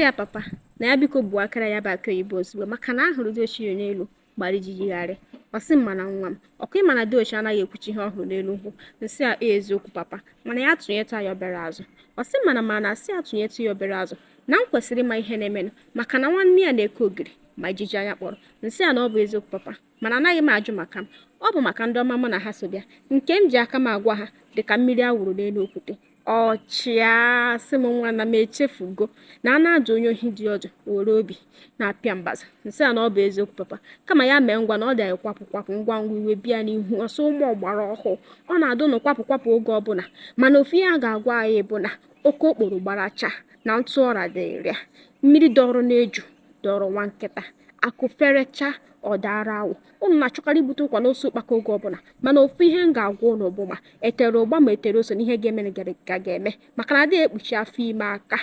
Ya papa na ya biko gbuo akara ya bụ akị oyibo ozugbo, maka na ahụrụ diochi ya n'elu gbara ijijigharị. Ọ sị m, mana nwa m, ọkwa ịma na diochi anaghị ekwuchi ihe ọ hụrụ n'elu nkwụ. Nsị a, eziokwu papa, mana ya tụnyeta ya obere azụ. Ọ sị mana mana asị ya tụnyetụ ya obere azụ, na m kwesịrị ịma ihe na-emenụ, maka na nwanne ya na-eke ogiri ma ijiji anya kpọrọ. Nsị a na ọ bụ eziokwu papa, mana anaghị m ajụ maka m, ọ bụ maka ndị ọma mụ na ha so bịa, nke m ji aka m agwa ha dịka mmiri a wụrụ n'elu okwute. Ọchịa sị m, nwa na m echefugo na a na-adụ onye ohi dị ọdụ were obi na-apịa mbaza. Nsị a na ọ bụ eziokwu papa, kama ya mee ngwa na ọ dị anyị kwapụ kwapụ ngwa ngwa iwe bịa n'ihu ọsọ ụmụ ọgbara ọhụụ ọ na-adụ nụ kwapụ kwapụ oge ọbụla. Mana ofu ihe a ga-agwa anyị bụ na oke okporo gbara chaa na ntụ ọra dịrị ya, mmiri dọrọ n'eju dọrọ nwa nkịta, akụ ferecha ọ dara awụ. Ụnụ na-achọkarị ibute ụkwa n'ose ụkpaka oge ọbụla, mana ofu ihe m ga-agwa ụnụ bụ ma etere ụgba ma etere ose, na ihe ga-eme ka ga-eme, maka na adịghị ekpuchi afọ ime aka.